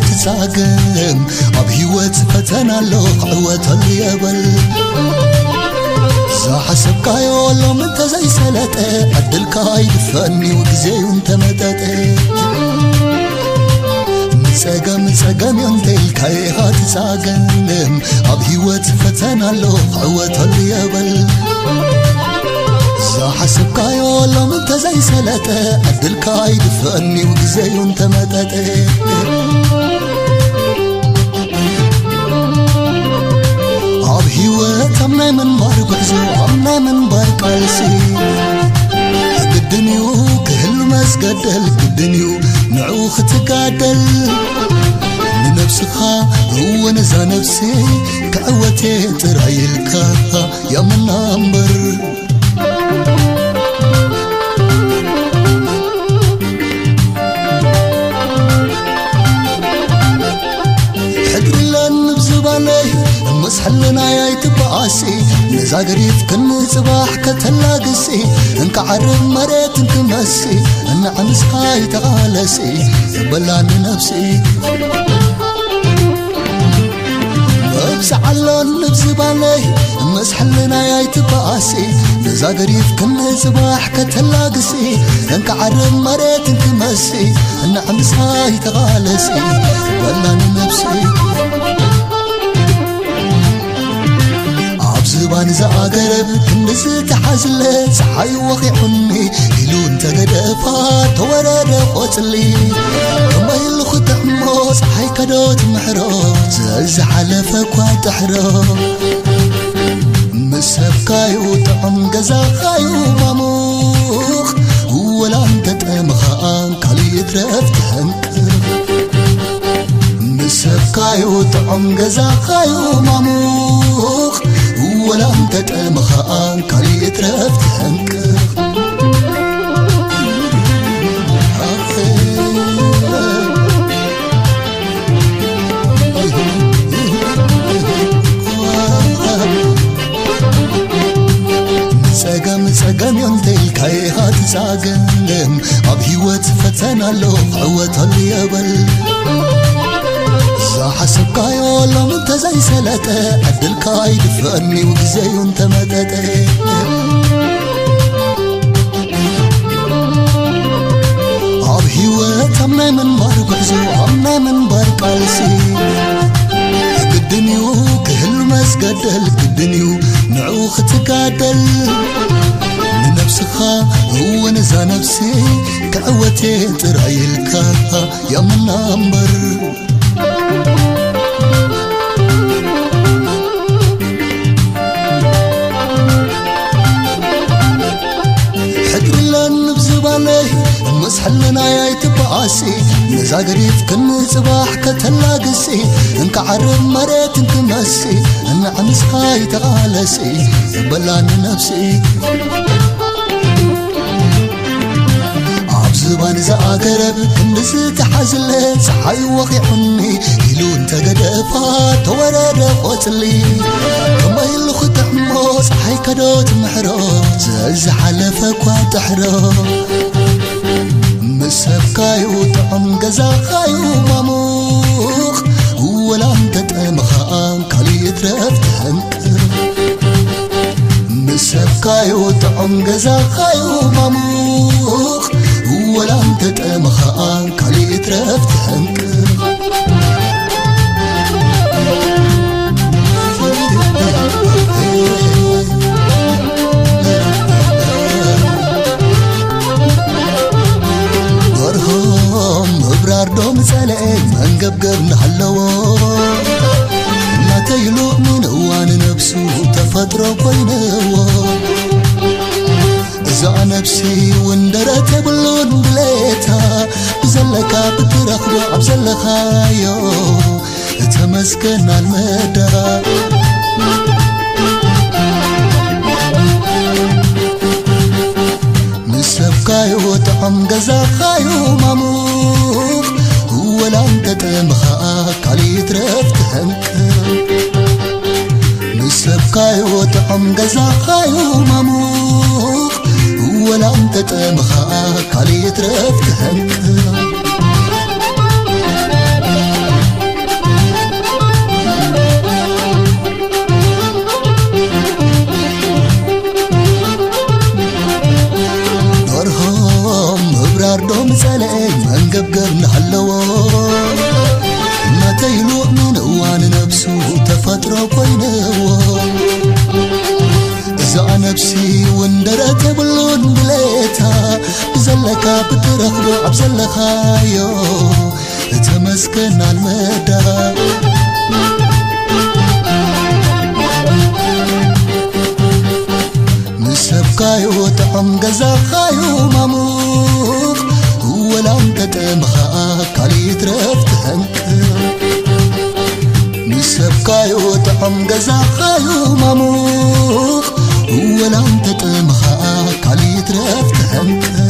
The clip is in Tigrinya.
ትጻገም ኣብ ህይወት ፈተና ኣሎ ክዕወተሉ የበል። ዝሓሰብካዮ ሎም እንተዘይሰለጠ ዕድልካ ኣይድፈንዩ ግዜዩ እንተመጠጠ። ንጸገም ጸገም ዮ እንተኢልካ ኢኻ ትጻገም ኣብ ህይወት ፈተና ኣሎ ክዕወተሉ የበል። ዝሓሰብካዮ ሎም እንተዘይሰለጠ ዕድልካ ኣይድፈንዩ ግዜዩ እንተመጠጠ። ኣብ ህይወት ኣብ ናይ ምንባር ጉዕዞ ኣብ ናይ ምንባር ቃልሲ ግድን እዩ ክህሉ መስገደል ግድን እዩ ንዕኡ ክትጋደል። ንነብስኻ እወ ነዛ ነብሲ ክዕወቴ ጥራይ ኢልካ ያምና እምበር። ሕድሪ ኣለኒ ብዝባነይ ምስ ሕልናይ ኣይትበኣሲ። ነዛ ገዲፍክኒ ጽባሕ ከተላግሲ። እንክዓርብ መሬት እንክመሲ። እናዕምስካ ኣይተቓለሲ። በላኒ ነብሲ። መብጽዓ ኣሎኒ ብዝባነይ ምስ ሕልናይ ኣይትበኣሲ። ነዛ ገዲፍክኒ ጽባሕ ከተላግሲ። እንክዓርብ መሬት እንክመሲ። እናዕምስካ ኣይተቓለሲ። በላኒ ነብሲ። ኣብ ዝባን ዝኣገረብ ክንዲ ዝተሓዝለ ጸሓይ ወኺዑኒ ኢሉ እንተገደፋ ተወረደ ቆጽሊ። ከመይ ኢሉ ክጥዕሞ ጸሓይ ከዶ ትምሕሮ ዝሓለፈ እኳ ጥሕሮ። ምስ ሰብካዩ ጥዑም ገዛኻዩ ማሙኽ ወላ እንተጠምኻ ካልእ ይትረፍ ትሕንቅቕ። ምስ ሰብካዩ ጥዑም ገዛኻዩ ማሙኽ ወላ እንተጠምኻ ካልእ ይትረፍ ትሕንቅቕ። ጸገም ጸገም ዮም ተይልካ ኢኻ ትጻገም። ኣብ ህይወት ፈተና ኣሎ ክዕወተሉ የበል። ዝሓሰብካዮ ሎም እንተዘይሰለጠ ዕድልካ ኣይድፈንዩ ግዜዩ እንተመጠጠ። ኣብ ህይወት ኣብ ናይ ምንባር ጉዕዞ ኣብ ናይ ምንባር ቃልሲ ግድን እዩ ክህሉ መስገደል ግድን እዩ ንዕኡ ክትጋደል። ንነብስኻ እውን እዛ ነብሲ ክዕወቴ ጥራይ ኢልካ ያምና እምበር። ሕድሪ ኣለኒ ብዝባነይ ምስ ሕልናይ ኣይትበኣሲ። ነዛ ገዲፍክኒ ጽባሕ ከተላግሲ። እንክዓርብ መሬት እንክመሲ። እናዕምስካ ኣይተቓለሲ። በላኒ ነብሲ። ኣብ ዝባን ዝኣገረብ ክንዲ ዝተሓዝለ ጸሓይ ወኺዑኒ ኢሉ እንተገደፋ ተወረደ ቆጽሊ። ከመይ ኢሉ ክጥዕሞ ጸሓይ ከዶ ትምሕሮ ዝሓለፈ እኳ ጥሕሮ። ምስ ሰብካዩ ጥዑም ገዛኻዩ ማሙኽ ወላ እንተጠምኻ ካልእ ይትረፍ ትሕንቅቕ። ምስ ሰብካዩ ጥዑም ገዛኻዩ ማሙኽ ወላ እንተጠምኻ ካልእ ይትረፍ ትሕንቅቕ። ደርሆም ምብራር ዶ ምጸልአ መንገብገብ እናሃለዎ እናተይሉ ምንእዋ ንነብሱ ተፈጥሮ ኮይንዎ። እዛ ነብሲ እውን ደረት የብሉን ድሌታ ብዘለካ ብትረኽቦ ኣብ ዘለኻዮ ተመስገን ኣልመዳ። ምስ ሰብካዩ ጥዑም ገዛኻዩ ማሙኽ ወላ እንተጠምኻ ካልእ ይትረፍ ትሕንቅቕ። ምስ ሰብካዩ ጥዑም ገዛኻዩ ማሙኽ ወላ እንተጠምኻ ካልእ ይትረፍ ትሕንቅቕ። ክትረኽቦ ኣብ ዘለኻዮ ተመስገን ኣልመዳ። ንሰብካዮ ጥዑም ገዛኻዮ ማሙቕ፣ ወላ እንተጠምኻ ኣካል ይትረፍ ትሕንቅቕ። ንሰብካዮ ጥዑም ገዛኻዮ ማሙቕ፣ ወላ እንተጠምኻ ኣካል ይትረፍ ትሕንቅቕ።